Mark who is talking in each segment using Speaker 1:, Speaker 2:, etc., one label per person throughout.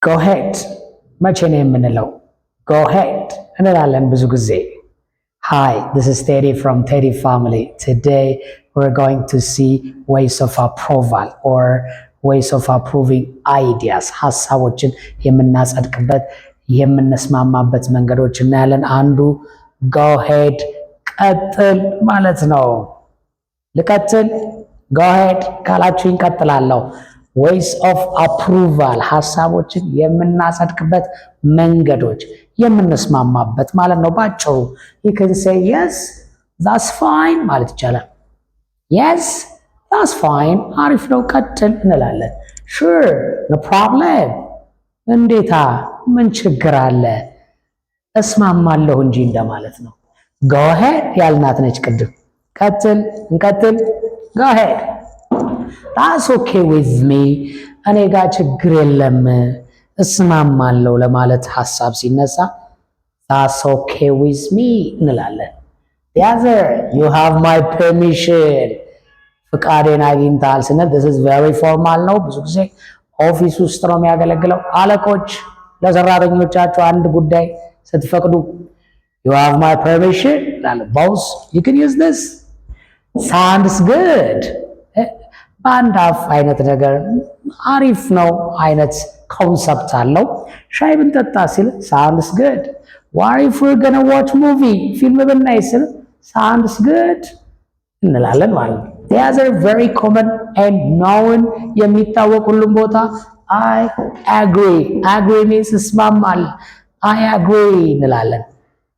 Speaker 1: Go ahead መቼ ነው የምንለው? Go ahead እንላለን ብዙ ጊዜ። Hi, this is Teddy from Teddy Family. Today we're going to see ways of approval or ways of approving ideas። ሀሳቦችን የምናጸድቅበት፣ የምንስማማበት መንገዶች እናያለን። አንዱ go ahead፣ ቀጥል ማለት ነው። ልቀጥል፣ go ahead ካላችሁ እንቀጥላለሁ። Ways of approval፣ ሀሳቦችን የምናጸድቅበት መንገዶች፣ የምንስማማበት ማለት ነው። ባጭሩ you can say "Yes, that's fine" ማለት ይቻላል። "Yes, that's fine"፣ አሪፍ ነው፣ ቀጥል እንላለን። "Sure, no problem"፣ እንዴታ፣ ምን ችግር አለ፣ እስማማለሁ እንጂ እንደማለት ነው። Go ahead ያልናት ነች ቅድም። ቀጥል፣ እንቀጥል፣ go ahead። "That's okay with me"፣ እኔ ጋር ችግር የለም፣ እስማማለሁ ለማለት ሀሳብ ሲነሳ "That's okay with me" እንላለን። The other, "You have my permission"፣ ፍቃዴን አግኝተሃል ስንል this is very formal ነው። ብዙ ጊዜ office ውስጥ ነው የሚያገለግለው። አለቆች ለሰራተኞቻቸው አንድ ጉዳይ ስትፈቅዱ "You have my permission" ይላሉ። "Boss, you can use this." "Sounds good"፣ በአንድ አፍ አይነት ነገር፣ አሪፍ ነው አይነት concept አለው። ሻይ ብንጠጣ ሲል "Sounds good." "What if we're gonna watch movie?" ፊልም ብናይ ስል "Sounds good" እንላለን ማለት ነው። The other very common and known፣ የሚታወቅ ሁሉም ቦታ፣ "I agree." "Agree" means እስማማለሁ። "I agree" እንላለን።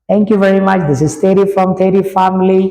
Speaker 1: Thank you very much. This is Teddy from Teddy Family.